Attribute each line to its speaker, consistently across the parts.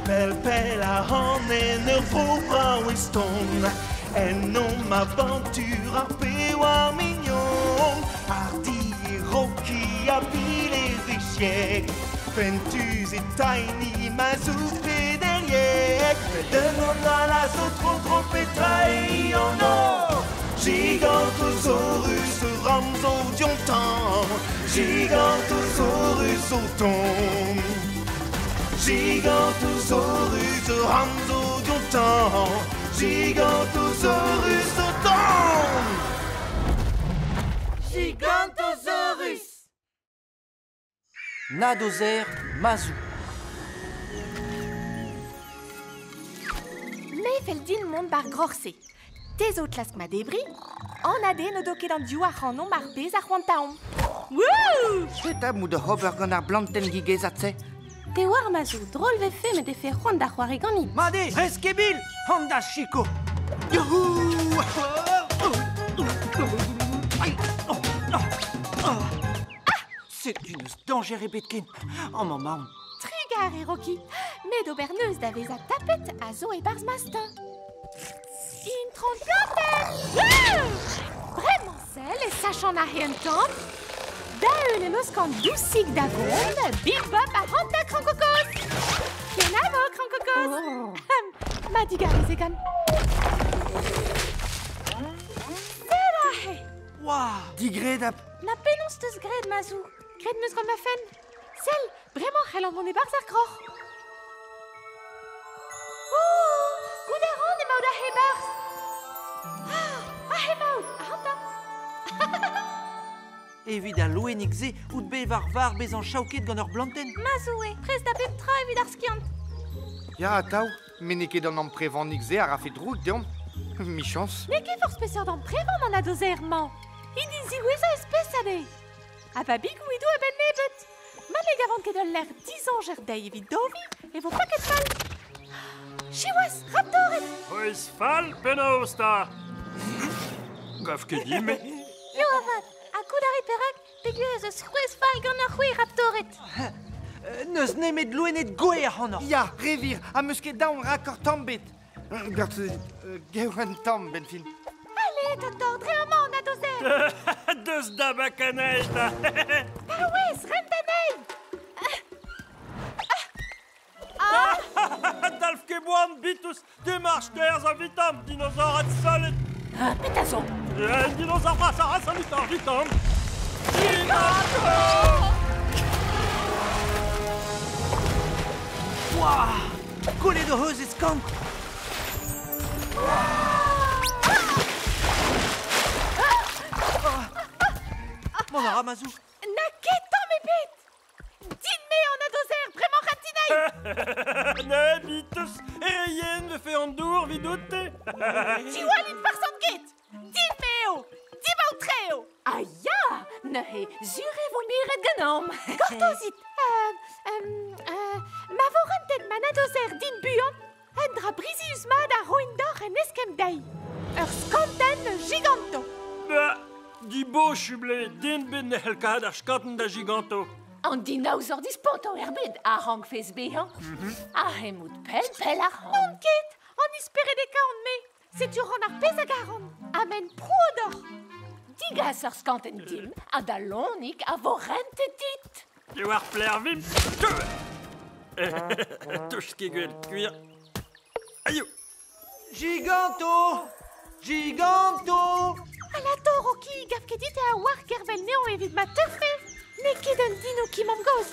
Speaker 1: Pell pell ac'han en ur vro brav eston. Ennomp avantur ar pewar mignon. Hardi e Rocky ha Bill evezhiek. Fentus e Tiny Mazou Pederiek. Met un an all a zo tro-dro petra eo an anv. Gigantosaurus ramz o diontañ. Gigantosaurus o tont. Gigantosaurus ramz o diontañ. Gigantosaurus o tont.
Speaker 2: Gigantosaurus!
Speaker 3: Nadozer Mazou.
Speaker 4: Me fell din mont bar groc'h-se. Te zo klask ma debriñ, an ade n'o do ket an div ac'hanomp ar pezh a c'hoantaomp. Wouh!
Speaker 2: Petra mout da ober gant ar blantenn gigezat-se?
Speaker 5: Te oar, Mazou, drol vefe met efe c'hoant da c'hoari ganit.
Speaker 3: Mat eo, Reskebil, an da sikour.
Speaker 2: Youhou!
Speaker 3: Setu n'eus dañjer ebet ken. Amañ 'maon.
Speaker 4: Trugarez, Rocky. Met ober neuz da vezañ tapet a zo e-barzh ma steuñv. Intron plantenn! Bremañ sell e sachan aze un tamm. Da-heul em eus kant dousig da vont, Big Bob a hanter krankokos. Kenavo, krankokos.
Speaker 5: Oh.
Speaker 4: Ma digarez egan. Sell aze!
Speaker 3: Waouh!
Speaker 2: Digredapl.
Speaker 5: Na penaos 'teus graet, Mazou?
Speaker 4: Graet 'm eus gant ma fenn. Sell, bremañ c'hellan mont e-barzh ar groc'h. Oh, goût a ran emaout aze e-barzh. Ah, aze emaout, ac'hanta.
Speaker 3: Evit al loenig-se out bet war var bezañ chaoket gant ur blantenn.
Speaker 5: Mazou eo, prest da bep tra evit ar skiant.
Speaker 2: Ya, atav, met n'eo ket an amprevanig-se a rafe droug deomp. Michañs.
Speaker 4: N'eo ket forzh peseurt amprevan an nadozer-mañ. Hini ziwezhañ e spesad eo. Ha babigoù he do a-benn nebeut. Ma ne gavan ket ul lec'h dizañjer dezhi evit doviñ e vo paket fall. Siwazh, raptored!
Speaker 6: C'hwezh fall penaos 'ta? Gav ket din-me.
Speaker 5: Yo avat, ha goût a rit perak peogwir ez eus c'hwezh fall gant ar c'hwi raptored.
Speaker 3: N'eus nemet loened gouez ac'hanoc'h.
Speaker 2: Ya, re wir, ha 'm eus ket aon rak ur tamm bet. Gant un tamm, benn fin.
Speaker 4: Allez, Toto, dre amañ an nadozer!
Speaker 6: Deus da bakanel, da!
Speaker 4: Paouez, rent anezhi!
Speaker 6: Dalv ket boan, bitous, demarch terzh a vitam, dinosaur ad salet.
Speaker 7: Ah, petra zo?
Speaker 6: Un dinosaure bras a salut ar vitam. Dinosaur!
Speaker 3: Ouah! Kollet hoc'h eus e skant! Mont a ra Mazou.
Speaker 4: Na ket tamm ebet! Din-me an nadozer, bremañ ratinai!
Speaker 6: Ne, bitous, e yen vefe an dour vidoute.
Speaker 4: Diwallit farsant ket! Din-me eo! Dibaot-tre eo!
Speaker 7: Ah ya! Neuze, sur e vo miret ganeomp.
Speaker 4: Gortozit! Ma vo rentet ma nadozer din buan, un dra brizius-mat a roin deoc'h en eskemm dezhi. Ur skantenn giganto.
Speaker 6: Bah, dibosuble, den bet ne c'hell kaout ar skantenn da giganto.
Speaker 7: An dinosaur dispontañ er bed a rankfes bezañ. Aze emout pell pell ac'hann.
Speaker 4: N'on ket! An isperedekañ on-me. Setu ran ar pezh a garan. Amen prouo deoc'h.
Speaker 7: Digas ur skantenn dimp ha da lonig a vo rentet dit.
Speaker 6: Eo ar plervimp. Touch ket gwell, gwir. Aio!
Speaker 3: Giganto! Giganto!
Speaker 4: Alato, Rocky, gav ket dit e a-walc'h gervel 'nezhañ evit ma teufe. N'eo ket un dino ki mamm-gozh.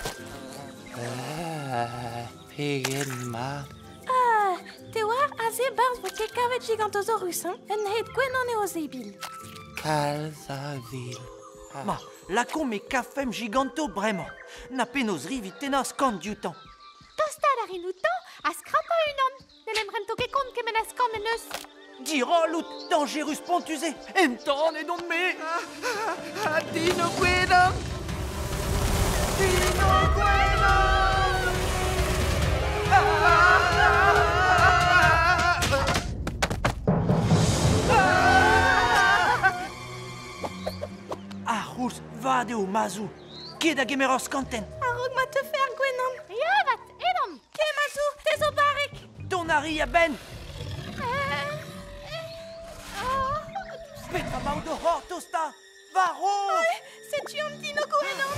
Speaker 2: Ah, pegen mat.
Speaker 5: Ah, te oar, aze 'barzh vo ket kavet Gigantosaurus, hein? Un hed gwenn eo zebil.
Speaker 2: Kalz a vil.
Speaker 3: Ma, lakaomp e kafemp Giganto bremañ. Na penaos ri 'vit tennañ skant dioutañ.
Speaker 4: Tostaat a rin outañ ha skrapañ unan. N'en em rento ket kont kement a skant en deus.
Speaker 3: Diroll out, dañjerus spontus eo. Entanet on-me.
Speaker 2: Ah, dino gwenan! Dino gwenan!
Speaker 3: Ar c'houlz vat eo, Mazou. Ket da gemer ur skantenn.
Speaker 5: A-raok ma teufe ar gwenan.
Speaker 4: Ya avat, edon.
Speaker 5: Ke, Mazou, te zo bar.
Speaker 3: Dont a ri a-benn. Petra maout o c'hortoz 'ta? War-raok!
Speaker 5: Setu an dino gwenan.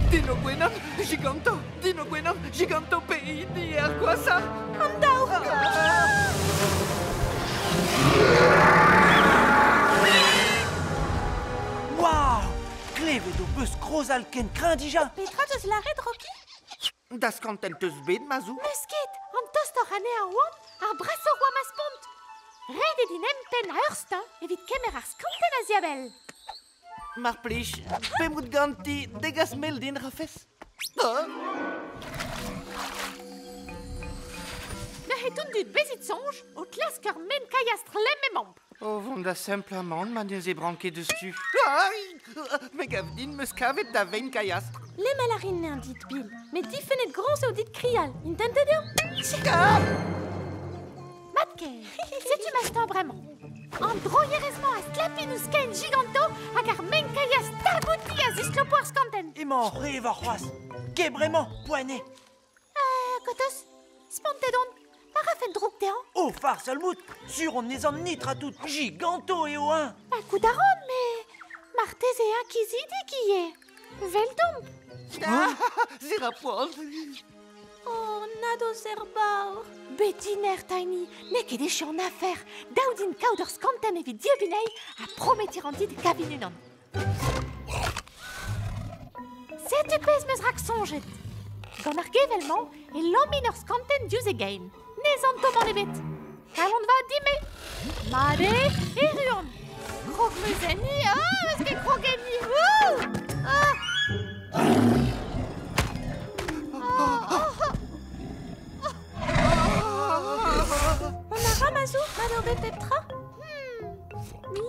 Speaker 2: Dino gwenan, giganto! Dino gwenan, giganto pehini eo ar gwashañ!
Speaker 5: An daou!
Speaker 3: Waouh! Klevet ho peus krozal ken kreñv dija?
Speaker 5: Petra 'teus lâret, Rocky?
Speaker 2: Da skantenn 'teus bet, Mazou?
Speaker 4: N'eus ket! An tostoc'h anezhañ oan, ar brasoc'h oa ma spont. Ret eo din empenn ur steuñv evit kemer ar skantenn a-ziabell.
Speaker 1: Mar plij, p'emaout ganti, degas mel din, rafes?
Speaker 4: Neuze tout dud bezit soñj o klask ur men kailhastr lemm emaomp.
Speaker 2: O vont da semplamant ma ne zebran ket deus tu. Me gav din 'meus kavet da vein kailhastr.
Speaker 5: Lemel a rin anezhañ dit, Bill. Met difennet groñs eo dit krial. Intentet eo?
Speaker 4: Mat-kaer, setu ma steuñv bremañ. An droierez-mañ a stlapin ouzh kein Giganto hag ar men kailhastr stag outi a zislopo ar skantenn.
Speaker 3: Emañ hor re warc'hoazh. Ket bremañ, poent eo.
Speaker 4: Kotos, spontet on. Ma rafen droug dezhañ.
Speaker 3: Oh, farsal mout! Sur on n'ez an nitra tout. Giganto eo eñ.
Speaker 4: Ba goût a ran, met marteze eñ kizidik ivez. Veldomp.
Speaker 2: Se ra poan.
Speaker 5: Oh, nadoz er baour.
Speaker 4: Betiner, Tiny, n'eo ket echu an afer. Dav din kaout ur skantenn evit dieubineiñ ha prometiñ ran dit kavin unan. Setu pezh 'm eus raksoñjet. Gant ar gevell-mañ e lammin ur skantenn diouzh e gein. Ne santo mann ebet. Kalon vat din-me. Mat eo, erru on. Krog 'm eus enni, ah, 'm eus ket krog enni. Ouh Ah
Speaker 5: On a ra, Mazou, mat eo bet pep tra?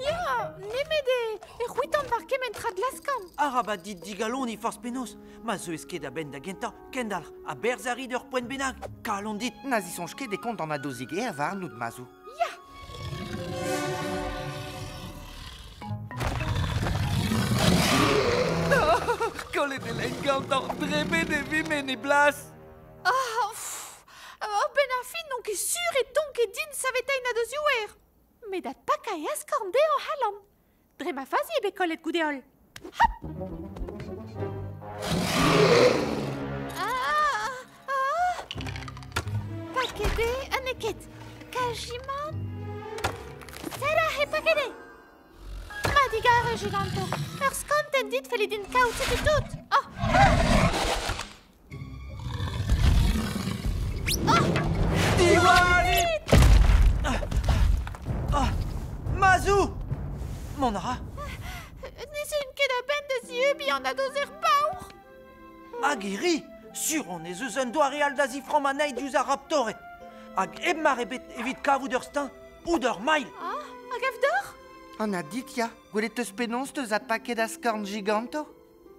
Speaker 4: Ya, nemet e, e c'hwitan war kement tra glaskan.
Speaker 3: Arabat dit digaloniñ forzh penaos. Ma zeuez ket a-benn da gentañ, kendalc'h a-berzh a ri d'ur poent bennak. Kalon dit.
Speaker 2: Na zisoñj ket e kont an nadoz-ger warnout, Mazou.
Speaker 4: Ya.
Speaker 2: Kollet e lein gantañ, drebet e vimp en e blas.
Speaker 4: Ah, pff, oh, benn ar fin n'on ket sur e tonke din saveteiñ nadozioù-er. Met adpakañ e askorn dezhañ c'hallan. Dre ma fazi eo bet kollet goude-holl. Hop! Ah, ah. Paket eo ha n'eo ket. Kajimant. Sell aze, paket eo. Ma digarez, Giganto. Ur skantenn dit felle din kaout setu tout. Oh.
Speaker 3: Diwallit! Ah, Mazou! Mont a ra.
Speaker 4: Ne zeuin ket a-benn da zieubiñ an nadoz-er paour.
Speaker 3: Hag e ri! Sur on ez eus un doare all da ziframmañ anezhi diouzh ar raptored. Hag hep mar ebet evit kavout ur steuñv out ur mailh.
Speaker 4: Ah, a gav deoc'h?
Speaker 2: An adit, ya. Gwelet 'teus penaos 'teus adpaket askorn Giganto?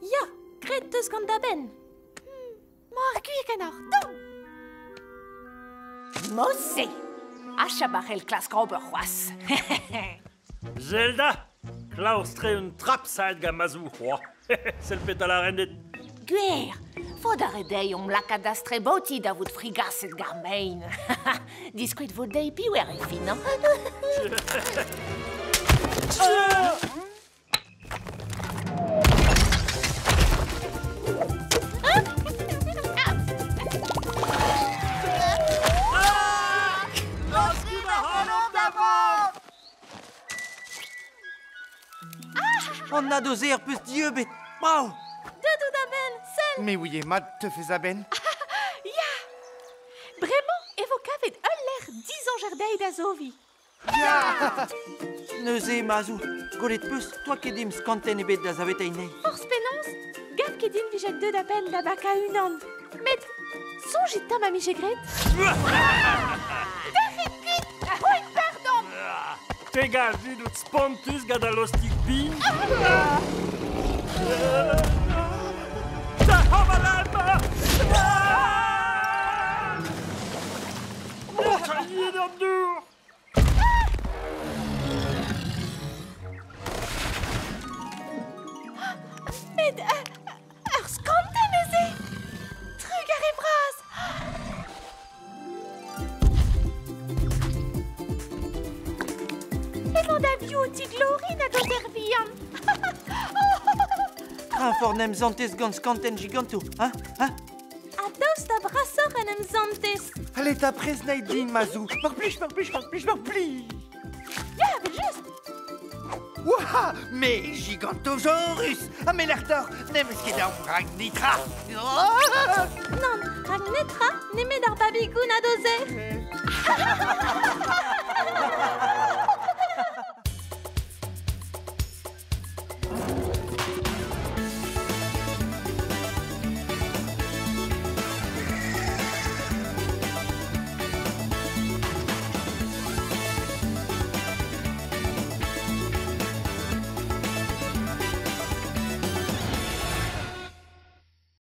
Speaker 5: Ya, graet 'teus gant da benn.
Speaker 4: Mañ ar gwir ganeoc'h, dont!
Speaker 7: Mod-se! Achap a c'hell klask ober c'hoazh.
Speaker 6: Zelda, klaoustre un trap-saet gant ma zou c'hoazh. Sell petra lâren dit.
Speaker 7: Gwir, faot a re dezhi omp lakaat da strebotiñ da vout frigaset gant ar mein. Diskouez vo dezhi piv eo e fin, hañ?
Speaker 3: An nadoz-er peus dieubet. Brav!
Speaker 5: Deut out a-benn, sell!
Speaker 2: Me ouie mat teufes a-benn.
Speaker 4: Ya! Bremañ e vo kavet ul lec'h dizañjer dezhi da zoviñ.
Speaker 3: Neuze, Mazou, gwelet 'peus, 'toa ket dimp skantenn ebet da saveteiñ anezhi.
Speaker 4: Forzh penaos, gav ket din 'vije deuet a-benn da bakañ unan. Met soñjit 'ta ma 'mije graet. Derc'hit kuit! Roit pardon!
Speaker 6: Te gav dit out spontus gant al lostig pin? Da Yet an dour!
Speaker 4: O tiglorin hag o dervian.
Speaker 3: Trafor nem zantez gant skanten giganto, hein? Hein?
Speaker 5: A daoust da brasoc'h en em zantez.
Speaker 2: Allez, ta prez naet din, Mazou. Mar plij, mar plij, mar plij, mar plij.
Speaker 4: Ya, vel just.
Speaker 2: Ouah, me Gigantosaurus. Ha me l'artor, n'em eus ket aon rak nitra.
Speaker 5: Nann, rak netra, nemet ar babigou na do